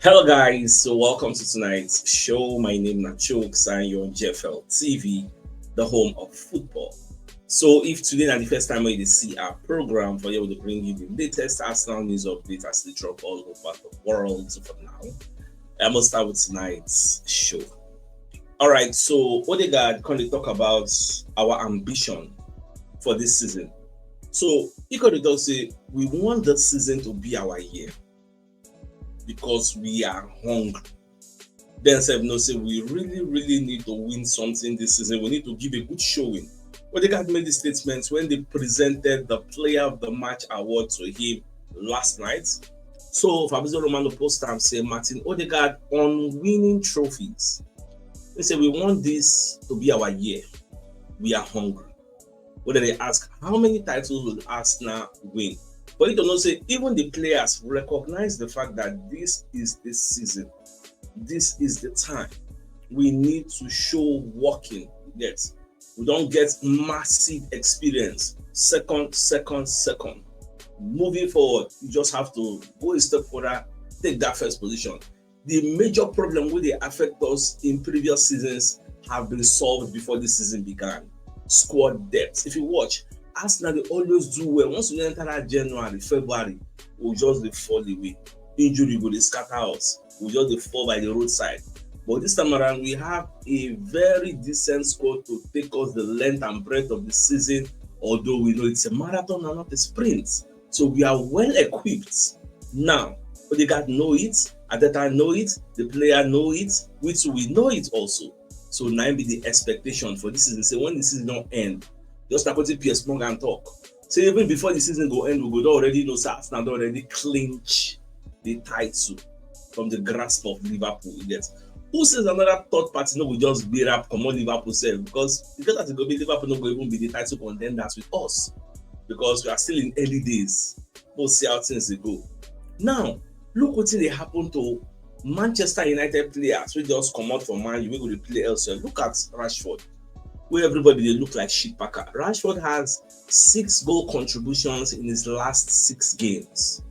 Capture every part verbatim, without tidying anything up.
Hello, guys. So, welcome to tonight's show. My name is Nacho Sanyo, J F L T V, the home of football. So, if today is the first time you see our program, for you to bring you the latest Arsenal news update as they drop all over the world for now. I must start with tonight's show. All right, so Odegaard can talk about our ambition for this season. So he could talk say we want this season to be our year because we are hungry. Then said no say we really really need to win something this season. We need to give a good showing. Odegaard made the statement when they presented the Player of the Match award to him last night. So Fabrizio Romano post am say Martin Odegaard on winning trophies. He said we want this to be our year. We are hungry. Whether they ask how many titles will Arsenal win, but you don't know say even the players recognize the fact that this is the season, this is the time. We need to show working. Yes, we don't get massive experience. Second, second, second. Moving forward, you just have to go a step further, take that first position. The major problem wey dey affect us in previous seasons have been solved before the season began. Squad depth. If you watch, Arsenal dey always do well. Once we enter that January, February, we just dey fall away. Injury go dey scatter us. We just dey fall by the roadside. But this time around, we have a very decent squad to take us the length and breadth of the season, although we know it's a marathon and not a sprint. So we are well equipped now. Odegaard know it, Arteta know it, the player know it, we too we know it also. So now be the expectation for this season. Say when the season don't end, just like what Piers Morgan talk. Say even before the season go end, we go don already know say Arsenal don already clinch the title from the grasp of Liverpool. You get who says another third party no go just bear up come on Liverpool sef, because because that go be Liverpool no go even be the title contenders with us because we are still in early days. We'll see how things dey go. Now, look wetin dey happen to Manchester United players wey just comot for Man U wey go dey play elsewhere. Look at Rashford, wey everybody dey look like shit packer. Rashford has six goal contributions in his last six games.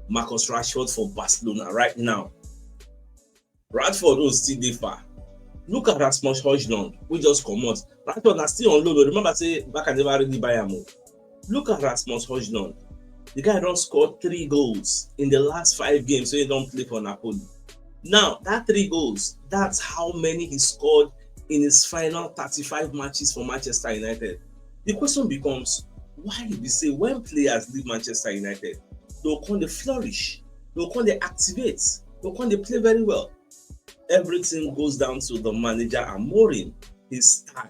Marcus Rashford for Barcelona right now. Rashford own still dey far. Look at Rasmus Hojlund wey just comot. Rashford na still on loan o. Remember say Barca never really buy am o. Look at Rasmus Hojlund. The guy don score three goals in the last five games wey he don play for Napoli. Now, that three goals, that's how many he scored in his final thirty-five matches for Manchester United. The question becomes, why e be say when players leave Manchester United, they'll come dey flourish, they'll come dey activate, they'll come dey play very well? Everything goes down to the manager Amorim, his style.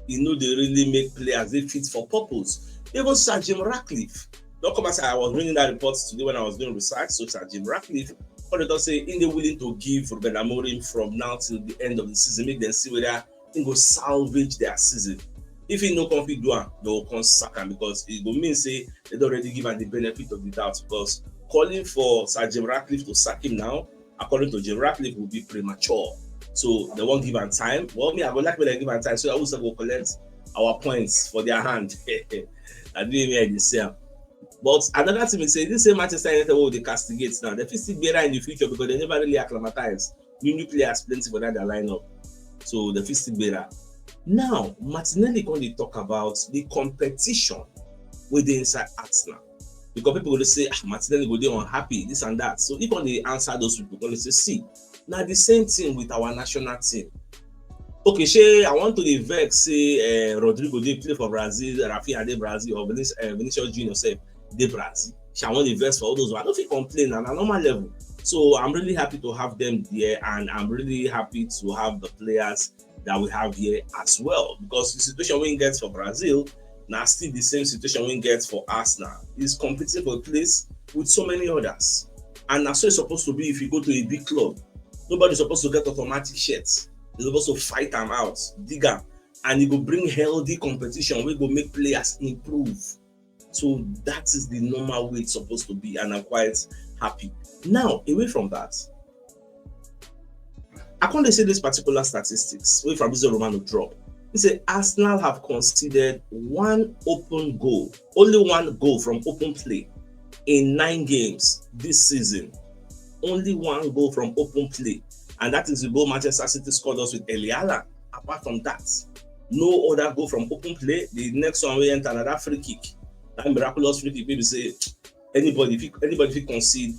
E no dey really make players dey fit for purpose. Even Sir Jim Ratcliffe don come as I was reading that report today when I was doing research. So Sir Jim Ratcliffe come dey talk say he dey willing to give Ruben Amorim from now till the end of the season, make dem see whether he go salvage their season. If he no come fit do am, they go come sack am because e go mean say they don already give am the benefit of the doubt. Because calling for Sir Jim Ratcliffe to sack him now, according to Jim Ratcliffe, will be premature. So they won't give am time. Well, me, I go like when they give am time so that we go collect our points for their hand. I do me I dey say am. But another thing is say this same Manchester United wey dey castigate now, they fit still bear in the future because they never really acclimatize. New new players plenty for that their lineup, so they fit still bear. Now Martinelli come dey talk about the competition wey dey inside Arsenal, because people go dey say, ah, Martinelli go dey unhappy, this and that. So he come dey answer those people, come dey say, see, na the same thing with our national team. Okay, shey I want to dey vex say uh, Rodrigo dey play for Brazil, Rafinha dey Brazil, or Vinicius, uh, Vinicius Junior sef dey Brazil? Shey I want to vex for all those ones? I no fit complain, na na normal level. So I'm really happy to have them there, and I'm really happy to have the players that we have here as well, because the situation we get for Brazil na still the same situation we get for Arsenal. He's competing for a place with so many others, and that's so it's supposed to be. If you go to a big club, nobody's supposed to get automatic shirts. They're supposed to fight them out, dig up, and it will bring healthy competition. We go make players improve. So that is the normal way it's supposed to be, and I'm quite happy. Now, away from that, I can't say this particular statistics wey Fabrizio Romano drop. He said Arsenal have conceded one open goal, only one goal from open play in nine games this season. Only one goal from open play, and that is the goal Manchester City scored us with Erling Haaland. Apart from that, no other goal from open play. The next one we enter another free kick. That miraculous free kick, maybe say anybody, if anybody if concede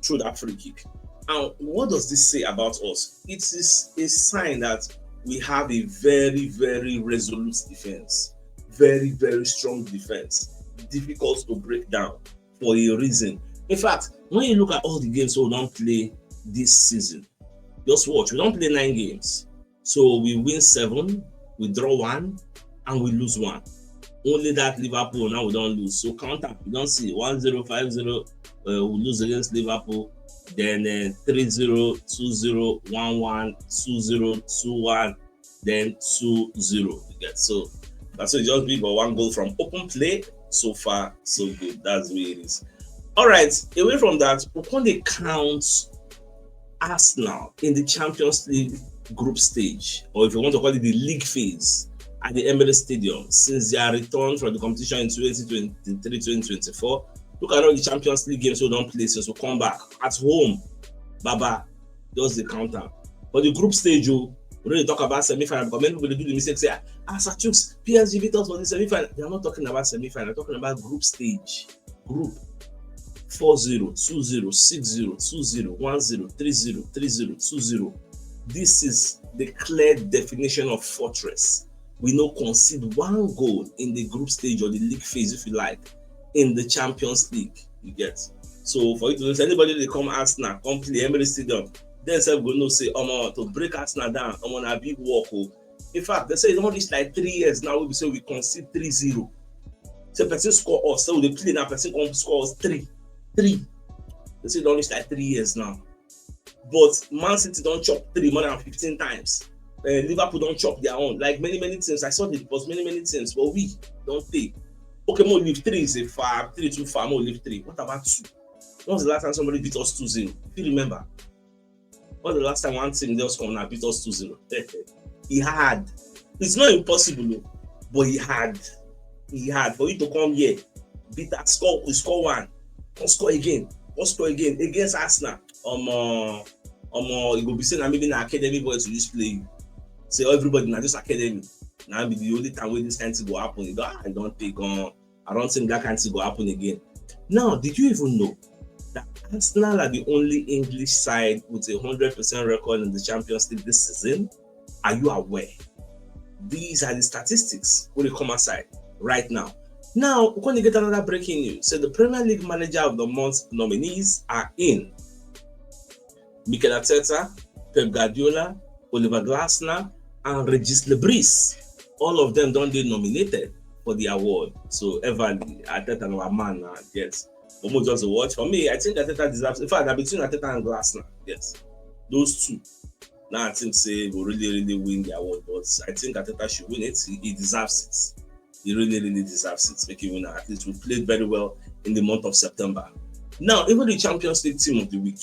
through that free kick. And what does this say about us? It is a sign that we have a very, very resolute defense, very, very strong defense, difficult to break down for a reason. In fact, when you look at all the games we don't play this season, just watch. We don't play nine games. So we win seven, we draw one, and we lose one. Only that Liverpool now we don't lose. So counter, we don't see one zero, five zero, uh, we lose against Liverpool. Then uh, three zero, two zero, one one, two zero, two one, then two zero. You get so that's so just be about one goal from open play. So far, so good. That's the way it is. All right, away from that, we can they count Arsenal in the Champions League group stage, or if you want to call it the league phase, at the Emirates Stadium since their return from the competition in twenty twenty-three twenty twenty-four. Look at all the Champions League games we don't play since we come back at home. Baba, just the counter. For the group stage, you really talk about semi-final because many people they do the mistake say, ah, Sir Chooks, P S G beat us for the semi-final. They are not talking about semi-final, they're talking about group stage. Group four zero, two zero, six zero, two zero, one zero, three zero, three zero, two zero. This is the clear definition of fortress. We no concede one goal in the group stage or the league phase, if you like, in the Champions League. You get so for you to know, anybody they come Arsenal, come play Emirates Stadium, then self go know say, um, to break Arsenal down, um, on a big work. Oh. In fact, they say it don't reach like three years now. We say we concede three zero. So person score us, so they play now, person come score us three, three. They say it don't reach like three years now. But Man City don't chop three more than fifteen times. Uh, Liverpool don't chop their own. Like many, many teams, I saw the boss many, many teams, but we don't pay. Okay, more leave three is a far, three too far, more leave three. What about two? When was the last time somebody beat us two zero? If you remember, when was the last time one team just come and beat us two zero? He had. It's not impossible, oh, but he had. He had for you to come here, beat that score, we score one, come score again, come score again against Arsenal. Um, uh, um, uh, it go be saying that maybe na academy boy to just play you. Say everybody na just academy. Now be the only time when this kind of thing go happen. You go, ah, I don't think on. I don't think that kind of thing go happen again. Now, did you even know that Arsenal are the only English side with a hundred percent record in the Champions League this season? Are you aware? These are the statistics when they come aside right now. Now, we're going to get another breaking news. So the Premier League Manager of the Month nominees are in Mikel Arteta, Pep Guardiola, Oliver Glasner, and Regis Lebris. All of them don't they nominated for the award. So Everly, Arteta, our man now, yes. Almost just a watch. For me, I think Arteta deserves. In fact, I'm between Arteta and Glasner. Yes, those two. Now I think say will really, really win the award, but I think Arteta should win it. He, he deserves it. He really, really deserves it. Make him win. At least we played very well in the month of September. Now, even the Champions League team of the week,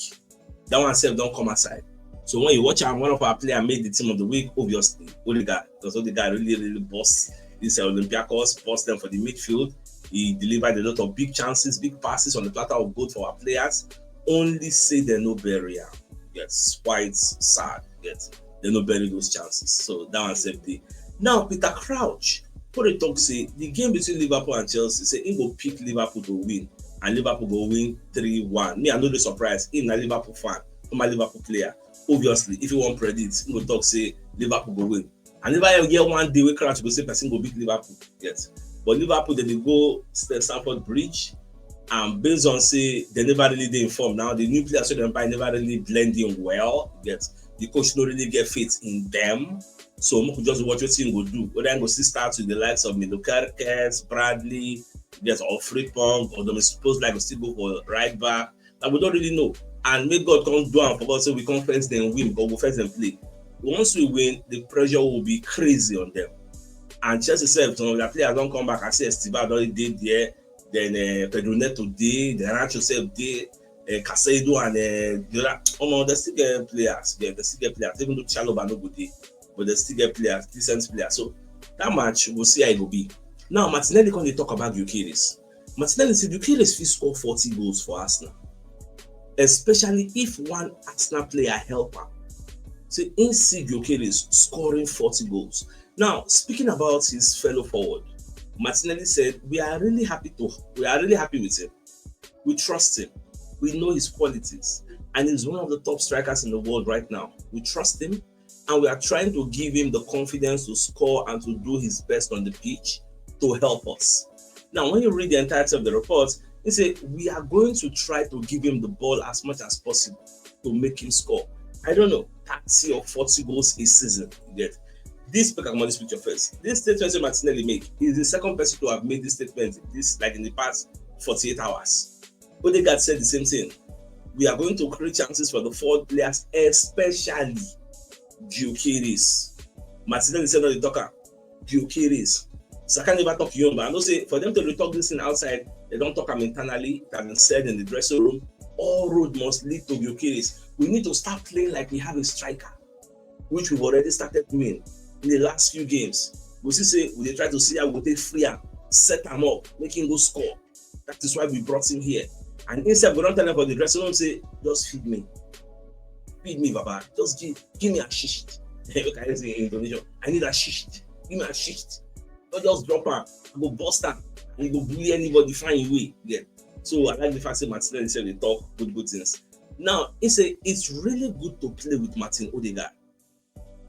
that one self don't come aside. So when you watch and one of our player made the team of the week, obviously, Odegaard, because Odegaard really, really boss this uh, Olympiacos, boss them for the midfield. He delivered a lot of big chances, big passes on the platter of gold for our players. Only say they no bury him. Yes, quite sad. Yes, they no bury those chances. So that one saved the. Now Peter Crouch, what they talk say the game between Liverpool and Chelsea, say he go pick Liverpool to win, and Liverpool go win three one. Me, I know the surprise. Him na Liverpool fan, I'm a Liverpool player. Obviously, if you want predict, he go talk say Liverpool go win. I never hear one day where Crouch go say person go beat Liverpool yet. But Liverpool, they dey go St- Stamford Bridge, and based on say they never really dey informed now. The new players so they buy never really blend in well yet. The coach no really get faith in them. So we could just watch what he go do. Whether he go still start with the likes of Milokarkes, Bradley, yes, or Frimpong, or they suppose like go still go for right back. And we don't really know. And make God come do am for us so we come first then win, but we first then play. Once we win, the pressure will be crazy on them. And Chelsea self, some of their players don't come back. I see Esteban already did there. Then uh, Pedro Neto did. Then Rancho self did. Uh, Casado and uh, the other. Oh no, they still get players. Yeah, they still get players. Even though Chalobah no go dey, but they still get players, decent players. So that match, we'll see how it will be. Now, Martinelli come dey talk about Gyökeres. Martinelli say Gyökeres fit score forty goals for Arsenal. especially if one Arsenal player help am. Say im see Gyökeres scoring forty goals. Now, speaking about his fellow forward, Martinelli said, "We are really happy to we are really happy with him. We trust him. We know his qualities, and he's one of the top strikers in the world right now. We trust him, and we are trying to give him the confidence to score and to do his best on the pitch to help us." Now, when you read the entirety of the report, he said, "We are going to try to give him the ball as much as possible to make him score." I don't know, thirty or forty goals a season. You get this, Pekakamodi speech your first. This statement wey Martinelli make is the second person to have made this statement this, like, in the past forty-eight hours. Odegaard said the same thing. "We are going to create chances for the forward players, especially Gyökeres." Martinelli said, "No dey talk am, Gyökeres." Saka never talk im own, but I know say for them to dey talk this thing outside, they don talk am internally. It has been said in the dressing room. All road must lead to Gyökeres. We need to start playing like we have a striker, which we've already started doing in the last few games. We see say we dey try to see how we go take free am, set am up, make him go score. That is why we brought him here. And instead, we don tell him for the dressing room, say, "Just feed me. Feed me, Baba. Just give, give me assist." Make I use it in Indonesian. "I need assist. Give me assist. Don't just drop am. I go bust am. And you go bully anybody, find your way." Yeah. So I like the fact that Martinelli said they talk good, good things. Now, he said it's really good to play with Martin Odegaard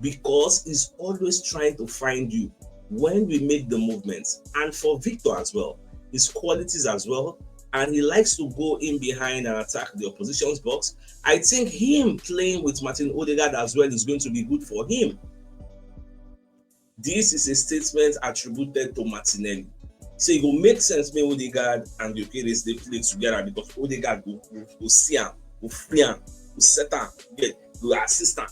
because he's always trying to find you when we make the movements. And for Victor as well, his qualities as well, and he likes to go in behind and attack the opposition's box. I think him playing with Martin Odegaard as well is going to be good for him. This is a statement attributed to Martinelli. So it go make sense make Odegaard and Gyökeres dey play together because Odegaard go, go, go see am, go free am, go set am, get, go assist am.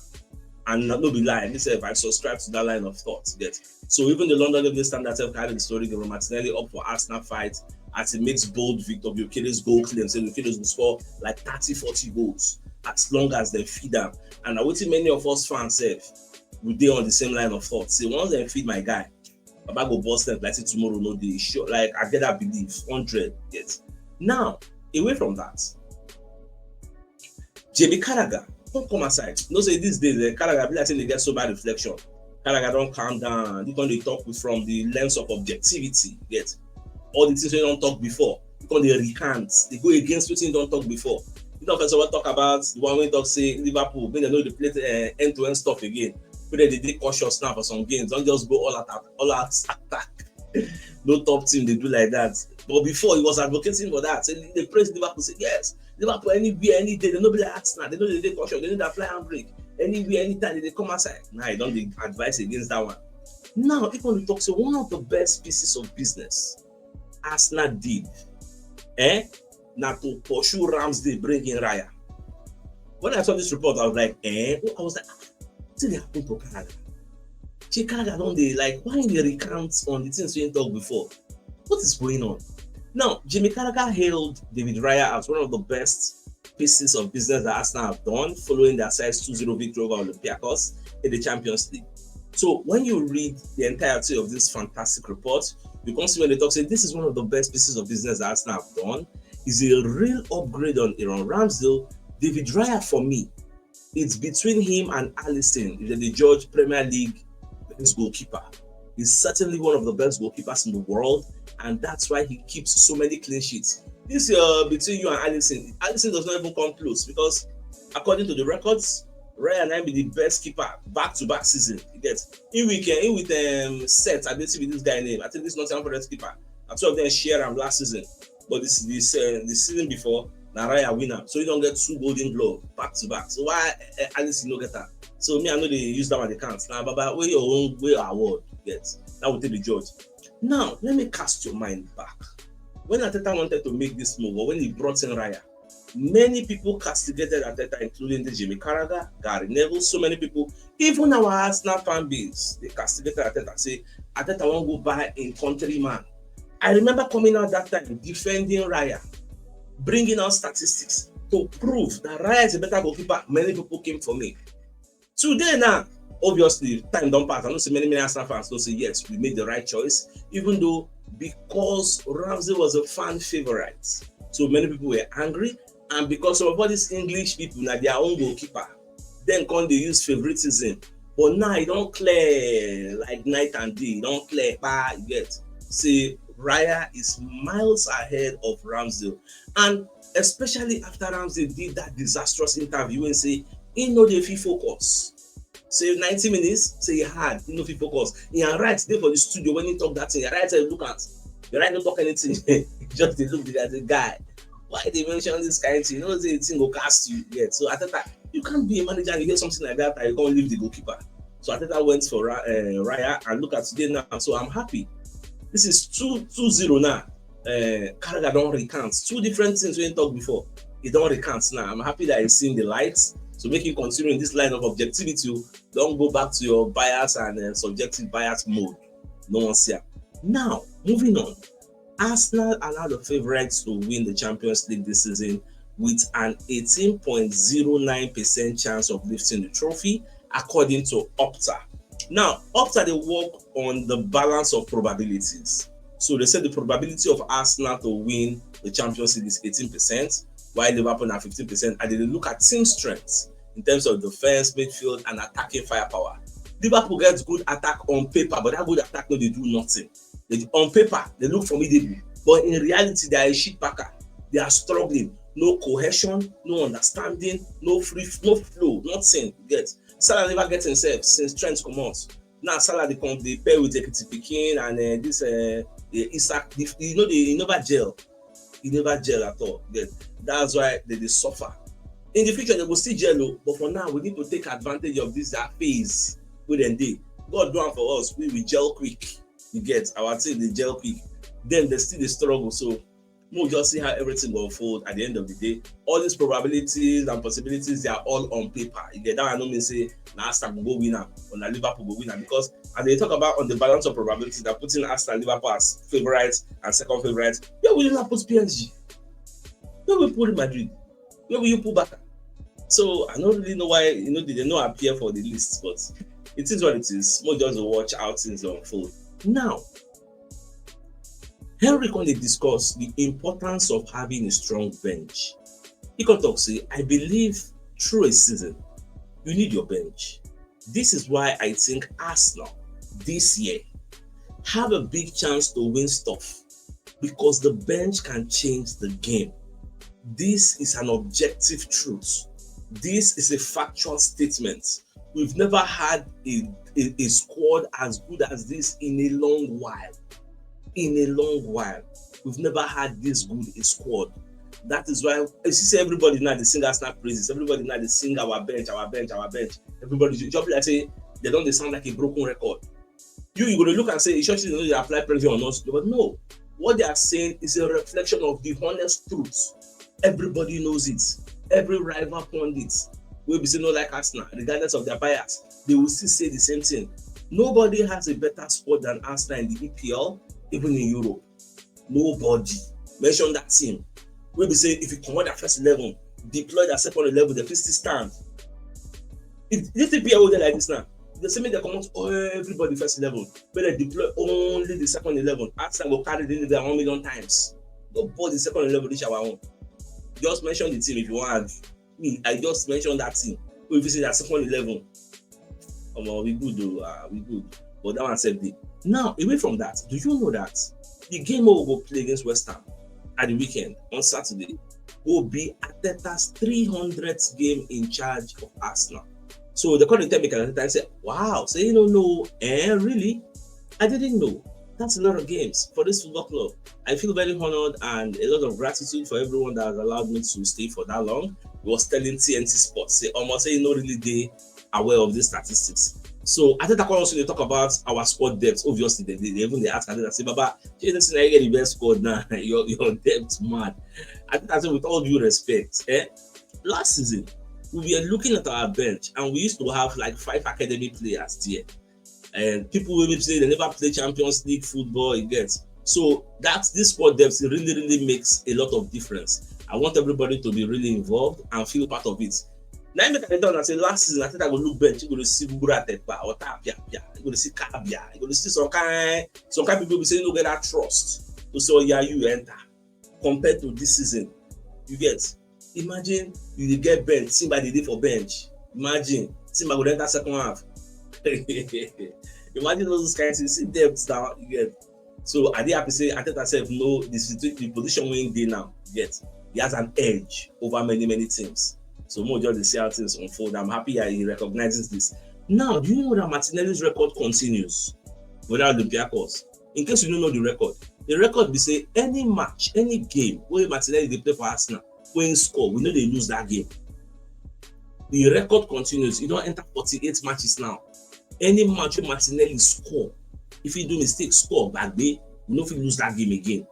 And no be lie, me sef, I subscribe to that line of thought. Get. So even the London Evening Standard sef carry the story, Gabriel Martinelli up for Arsenal fight as he makes bold Victor Gyökeres goal claim. Say Gyökeres go score like thirty, forty goals as long as they feed am. And na wetin many of us fans sef, we dey on the same line of thought. Say once they feed my guy, Baba go burst them like say tomorrow no dey. Sure, like, I get that belief, hundred. Yes. Now, away from that, Jamie Carragher come come aside. You know say these days, eh, Carragher be like say they get sober reflection. Carragher don calm down. He come dey talk from the lens of objectivity. Get. All the things wey he don talk before, he come dey recant. They go against wetin he don talk before. He don first of all talk about the one wey talk say Liverpool, make dem no dey play, eh, end-to-end stuff again. Make dem dey dey cautious now for some games. Don't just go all out, all out attack. No top team dey do like that. But before, he was advocating for that. Say, they praise Liverpool, say, "Yes, Liverpool, anywhere, any day, they no be like Arsenal. They no dey dey cautious. They no dey apply handbrake. Anywhere, anytime, they dey come outside." Now, he don dey advise against that one. Now, he come dey talk say one of the best pieces of business Arsenal did, eh, na to pursue Ramsdale, bring in Raya. When I saw this report, I was like, eh? I was like, "Ah, wetin dey happen to Carragher? Shey Carragher don dey, like, why he dey recant on the things wey he talk before? What is going on?" Now, Jamie Carragher hailed David Raya as one of the best pieces of business that Arsenal have done following their side's two zero victory over Olympiacos in the Champions League. So when you read the entirety of this fantastic report, you come see when they talk say this is one of the best pieces of business that Arsenal have done. Is a real upgrade on Aaron Ramsdale. David Raya, for me, it's between him and Alisson if they dey judge Premier League best goalkeeper. He's certainly one of the best goalkeepers in the world, and that's why he keeps so many clean sheets. This, uh, between you and Alisson, Alisson does not even come close because, according to the records, Raya na be the best keeper back to back season. You get, in week, eh, in with, um, Seth, I don't see this guy name. I think this Nottingham Forest keeper. And two of them share am last season. But this, this, uh, the season before, na Raya win am. So he don get two Golden Glove back to back. So why, uh, Alisson no get am? So me, I no dey use that one dey count. Na Baba, wey your own, wey your award get. That will take the judge. Now, let me cast your mind back. When Arteta wanted to make this move, or when he brought in Raya, many people castigated Arteta, including the Jamie Carragher, Gary Neville, so many people, even our Arsenal fan base, they castigated Arteta, say Arteta wan go buy in countryman. I remember coming out that time defending Raya, bringing out statistics to prove that Raya is a better goalkeeper. Many people came for me. Today now, obviously, time don pass. I know say many, many Arsenal fans don say, "Yes, we made the right choice," even though because Ramsdale was a fan favorite. So many people were angry. And because of all these English people, na their own goalkeeper, then come dey use favoritism. But now e don clear like night and day, e don clear pa, you get. Say Raya is miles ahead of Ramsdale, and especially after Ramsdale did that disastrous interview and say he no dey fit focus. Say ninety minutes, say he hard, he no fit focus. He and right dey for the studio when he talk that thing. He right say look at, he right no talk anything. He just dey look the guy, the guy. Why they mention this kind of thing? You know, say the thing go cast you. Yeah. So Arteta, you can't be a manager and you hear something like that and you can't leave the goalkeeper. So Arteta went for uh, Raya, and look at today now. So I'm happy. This is two two zero now. Uh, Carragher don recant two different things we talk before. He don recant now. I'm happy that he's seen the light. So make him continue in this line of objectivity. Don't go back to your bias and uh, subjective bias mode. No one see. Now, moving on. Arsenal are now the favorites to win the Champions League this season with an eighteen point zero nine percent chance of lifting the trophy, according to Opta. Now, Opta dey work on the balance of probabilities. So they said the probability of Arsenal to win the Champions League is eighteen percent, while Liverpool are fifteen percent, and they look at team strength in terms of defense, midfield, and attacking firepower. Liverpool gets good attack on paper, but that good attack no dey do nothing. They, on paper, they look formidable, but in reality, they are a shit packer. They are struggling. No cohesion, no understanding, no free, no flow, nothing. Get Salah never get himself since Trent come out. Now Salah dey come dey pair with Ekiti Pikin and uh, this uh, Isak. You know, they never gel. He never gel at all. Get. That's why they dey suffer. In the future, they go still gel, oh, but for now, we need to take advantage of this that phase wey dem dey. God do am for us, we will gel quick. You get, our team dey gel quick. Then they still dey struggle. So we'll just see how everything will unfold at the end of the day. All these probabilities and possibilities, they are all on paper. You get that? I know me say na Arsenal go win am or na Liverpool go win am, because as they talk about on the balance of probabilities, they're putting Arsenal and Liverpool as favorites and second favorites. Where will you not put P S G? Where will you put Madrid? Where will you put Barca? So I don't really know why, you know, they don't appear for the list, but it is what it is. More just watch how things unfold. Now, Henry come dey discuss the importance of having a strong bench. He come talk say, I believe through a season, you need your bench. This is why I think Arsenal this year have a big chance to win stuff, because the bench can change the game. This is an objective truth. This is a factual statement. We've never had a, a, a squad as good as this in a long while. In a long while, we've never had this good a squad. That is why you see everybody now dey sing Arsenal praises. Everybody now dey sing our bench, our bench, our bench. Everybody just be like say they don dey sound like a broken record. You, you go dey look and say, you sure say they no dey apply pressure on us? But no, what they are saying is a reflection of the honest truth. Everybody knows it. Every rival pundit wey be say no like Arsenal, regardless of their bias, they will still say the same thing. Nobody has a better squad than Arsenal in the E P L, even in Europe. Nobody. Mention that team wey be say if you comot their first eleven, deploy their second eleven, they fit still stand. If this E P L wey dey like this now, they say make they comot everybody first eleven, make they deploy only the second eleven. Arsenal go carry the league one million times. Nobody second eleven reach our own. Just mention the team if you want. Me, I just mention that team. If you say that second eleven, um, we good though, uh, we good. But that one said the now away from that, do you know that the game we go play against West Ham at the weekend on Saturday will be Arteta's three hundredth game in charge of Arsenal? So they call the technical Arteta and say, wow, so you don't know, eh, really? I didn't know. That's a lot of games for this football club. I feel very honored and a lot of gratitude for everyone that has allowed me to stay for that long. He was telling T N T Sports, say, almost say you know really dey aware of these statistics. So Arteta come also dey talk about our squad depth. Obviously, they, they even dey ask Arteta say, Baba, shey this thing na you get the best squad now? your your depth mad. Arteta say, with all due respect, eh, last season we were looking at our bench and we used to have like five academy players there. And people will say they never play Champions League football, you get. So that this squad depth really, really makes a lot of difference. I want everybody to be really involved and feel part of it. Now make I tell una say last season, I think I go look bench, you go dey see Burak Yilmaz, Otto Appiah, you go dey see Kabia, you go dey see some kind, some kind people be say you no get that trust to say, oh yeah, you enter. Compared to this season, you get. Imagine you dey get bench, Timber dey dey for bench. Imagine Timber go dey enter second half. Imagine all those kind things. See depth now, you get. So I dey happy say Arteta sef know the situ-, the position wey he dey now. You get, he has an edge over many, many teams. So mo just dey see how things unfold. I'm happy he recognizes this. Now, do you know that Martinelli's record continues with Olympiacos? In case you don't know the record, the record be say any match, any game wey Martinelli dey play for Arsenal, wey he score, we no dey lose that game. The record continues. He don enter forty-eight matches now. Any match wey Martinelli score, if he do mistake, score, gbagbe, we no fit lose that game again.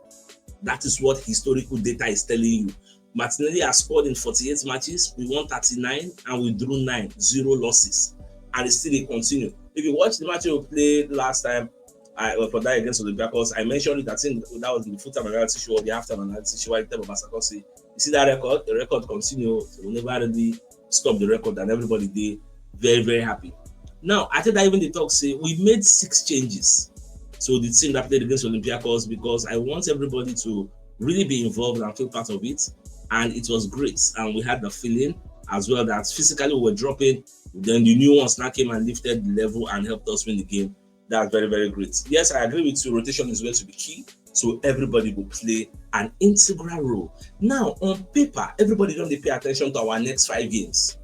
That is what historical data is telling you. Martinelli has scored in forty-eight matches. We won thirty-nine and we drew nine, zero losses. And it still dey continue. If you watch the match we played last time, I, well, for that against Olympiacos, I mentioned it. I think that was the full time analysis show or the half time analysis show. I tell Basakos, you see that record? The record continue. So we never really stop the record, and everybody dey very, very happy. Now, Arteta even dey talk say we made six changes. So the team that played against Olympiacos, because I want everybody to really be involved and feel part of it. And it was great. And we had the feeling as well that physically we were dropping. Then the new ones now came and lifted the level and helped us win the game. That's very, very great. Yes, I agree with you. Rotation is going to be key. So everybody will play an integral role. Now, on paper, everybody don dey pay attention to our next five games.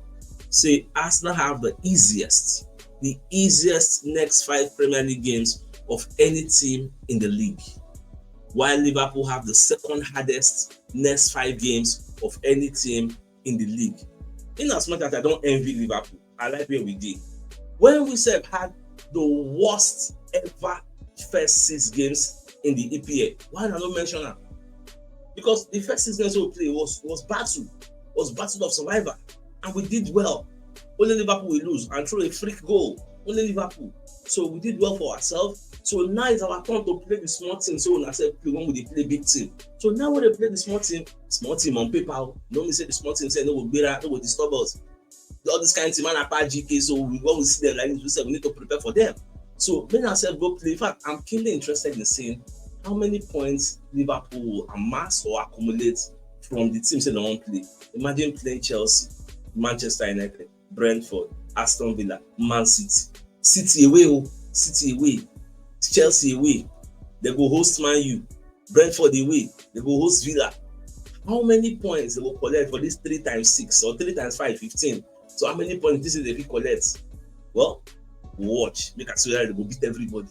Say Arsenal have the easiest, the easiest next five Premier League games of any team in the league, while Liverpool have the second hardest next five games of any team in the league. In as much as I don't envy Liverpool, I like where we dey. When we sef had the worst ever first six games in the E P L, why una no mention am? Because the first six games we play was, was battle, was battle of survival, and we did well. Only Liverpool we lose and throw a freak goal. Only Liverpool. So we did well for ourselves. So now it's our turn to play the small team. So una sef play when we dey play big team. So now we dey play the small team, small team on paper. Oh. No mean say the small team say no go gbera, no go disturb us. All this kind of thing, man, apart G K. So we, when we see them like this, we say we need to prepare for them. So make ourselves go play. In fact, I'm keenly interested in seeing how many points Liverpool will amass or accumulate from the teams that they won't play. Imagine playing Chelsea, Manchester United, Brentford, Aston Villa, Man City. City away, oh, City away, Chelsea away. They go host Man U, Brentford away. They go host Villa. How many points they go collect for this three times six or three times five, fifteen? So how many points this is they fit collect? Well, watch. Make I see that they go beat everybody.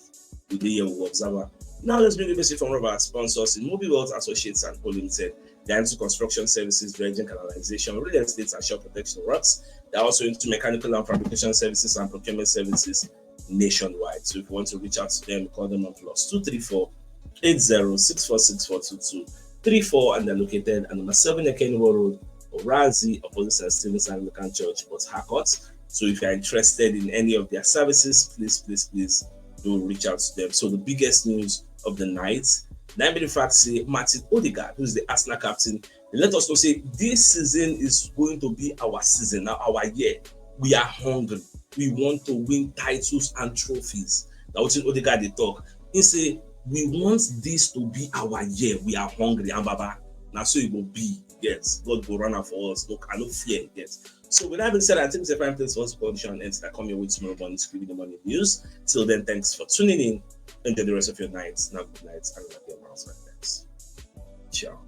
We dey here, we observe am. Now let's bring a message from one of our sponsors, Immobi Wealth Associates and Co Limited. They are into construction services, dredging, canalization, real estate, and shore protection works. They're also into mechanical and fabrication services and procurement services nationwide. So if you want to reach out to them, call them on plus two three four, eight zero six four six four two two three four, and they're located at number seven Ekenwo Road, Orazi, opposite Saint Stephen's Anglican Church, Port Harcourt. So if you're interested in any of their services, please, please, please do reach out to them. So the biggest news of the night, na im be the fact say Martin Odegaard, who is the Arsenal captain, he let us know say this season is going to be our season, now our year. We are hungry. We want to win titles and trophies. Na wetin Odegaard dey talk. He say we want this to be our year. We are hungry, and Baba, na so e go be. Yes, God go run am for us. Look, I no fear. Yes. So with that being said, I think it's a fine place for us to call the show and end. I come your way tomorrow morning to give you the morning news. Till then, thanks for tuning in. Enjoy the rest of your night. Now, good night, and love your mouse like that. Ciao.